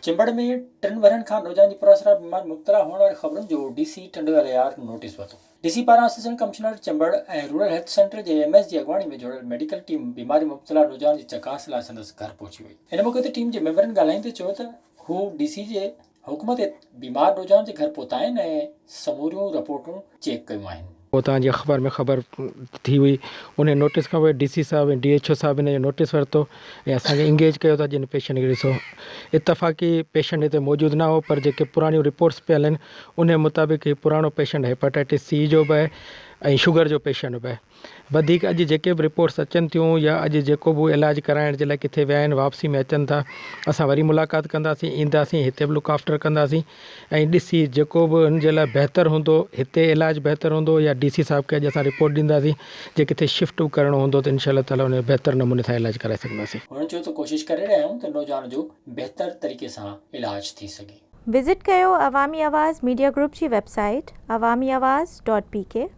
چمبڙ ۾ ٽن ورهين کان نوجوان جي پراسرار بيماري مبتلا هئڻ واري خبرن جو ڊي سي ٽنڊوالهيار نوٽيس ورتو. ڊي سي پاران assistant commissioner Chambar ۽ rural health centre جي ايم ايس جي اڳواڻي ۾ جوڙيل ميڊيڪل ٽيم بيماري مبتلا نوجوان جي چڪاس لاء سندس گهر پهچي وئي. ان موقعي تي ٽيم جي ميمبرن ڳالهائيندي چيو ته هو ڊي سي جي حڪم تي بيمار نوجوان جي گهر پهتا آهن ۽ سموريون رپورٽون چيڪ ڪيون آهن. اتان جي اخبار ۾ خبر ٿي هئي انهي نوٽيس کان پوء ڊي سي صاحب ۽ ڊي ايڇ او صاحب ان جو نوٽيس ورتو ۽ اسان کي انگيج ڪيو ته اڄ ان پيشنٽ کي ڏسو اتفاقي پيشنٽ هتي موجود نه هو پر جيڪي پراڻيون رپورٽس پيل آهن انهي مطابق هي پراڻو پيشنٽ هيپاٽائٽس سي جو به آهي ۽ شگر جو پيشنٽ به آهي وڌيڪ اڄ جيڪي به رپورٽس اچن ٿيون يا اڄ جيڪو به علاج ڪرائڻ جي لاء ڪٿي ويا آهن واپسي ۾ اچن ٿا اسان وري ملاقات ڪنداسين اينداسين هتي به لڪ آفٽر ڪنداسين ۽ ڏسي جيڪو به هن جي لاء بهتر هوندو هتي علاج بهتر هوندو يا ڊي سي صاحب کي اڄ اسان رپورٽ ڏينداسين جي ڪٿي شفٽ به ڪرڻو هوندو ته انشاء الله تعالي ان جو بهتر نموني سان علاج ڪرائي سگهنداسين. هن چيو ته ڪوشش ڪري رهيا آهيون ته نوجوان جو بهتر طريقي سان علاج ٿي سگهي. وزٽ ڪيو عوامي آواز ميڊيا گروپ جي web site Awami Awaz dot P K.